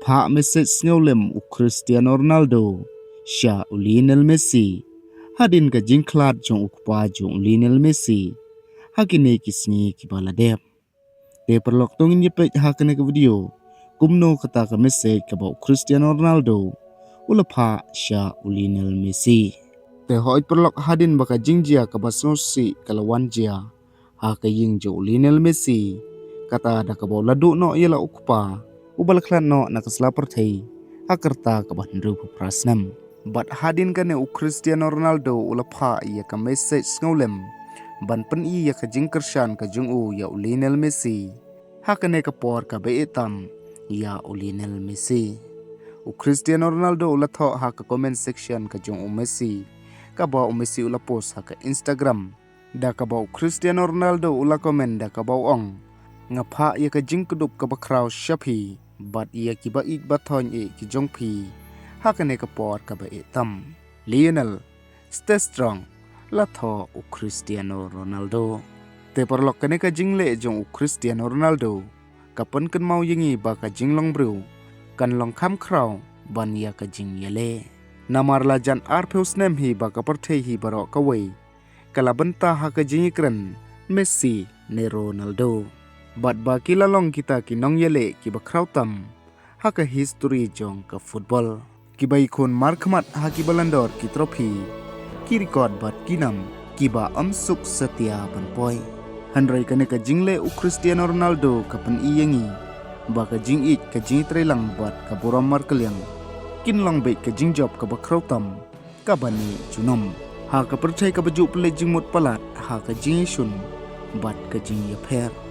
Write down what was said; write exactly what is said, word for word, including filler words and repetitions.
phah message sngewlem u Cristiano Ronaldo sha u Lionel Messi hadien ka jingkhlad jong u kpa jong u Lionel Messi ha kine ki sngi kiba la dep. Te paralok, to ngin ïa peit ha kane ka video kumno kata ka message kaba u Cristiano Ronaldo u la phah sha u Lionel Messi. Te hooid paralok, hadien ba ka jingjia kaba sngewsih ka la wan jia ha ka ïing jong u Lionel Messi, kata da kaba u la duh noh ïa la u kpa uba la khlad noh na ka sla pyrthei ha ka rta kaba hynriewphew phra snem. Bad hadien kane u Cristiano Ronaldo u la phah ïa ka message sngewlem ban pyni ïa ka jingkyrshan ka jong u ïa u Lionel Messi ha kane ka por kaba eh tam ïa u Lionel Messi. U Cristiano Ronaldo u la thoh ha ka comment section ka jong u Messi kaba u Messi u la post ha ka Instagram, da kaba u Cristiano Ronaldo u la comment da kaba u ong: "Nga phah ïa ka jingkdup kaba khraw sha phi bad ïa kiba ïeit ba thoiñ eh ki jong phi ha kane ka por kaba eh tam. Lionel, stay strong," la thoh u Cristiano Ronaldo. Te paralok, kane ka jingleh jong u Cristiano Ronaldo ka pynkynmaw ïa ngi ba ka jinglong briew kan long kham khraw ban ïa ka jingïaleh. Namar la jan arphew snem hi ba ka pyrthei hi baroh kawei ka la bynta ha ka jingïakren Messi ne Ronaldo, bad ba ki la long kita ki nongïaleh kiba khraw tam ha ka history jong ka football, kiba ïakhun markhmat ha ki Ballon d'Or, ki trophy, ki record bad ki nam kiba ym suk satia ban poi. Hynrei kane ka jingleh u Cristiano Ronaldo ka pyni ïa ngi ba ka jingïeit, ka jingïatreilang bad ka burom markylliang kin long beit ka jingjop kaba khraw tam kaba neh junom ha ka pyrthei kaba ju pynleit jingmut palat ha ka jingïashun bad ka jingïapher.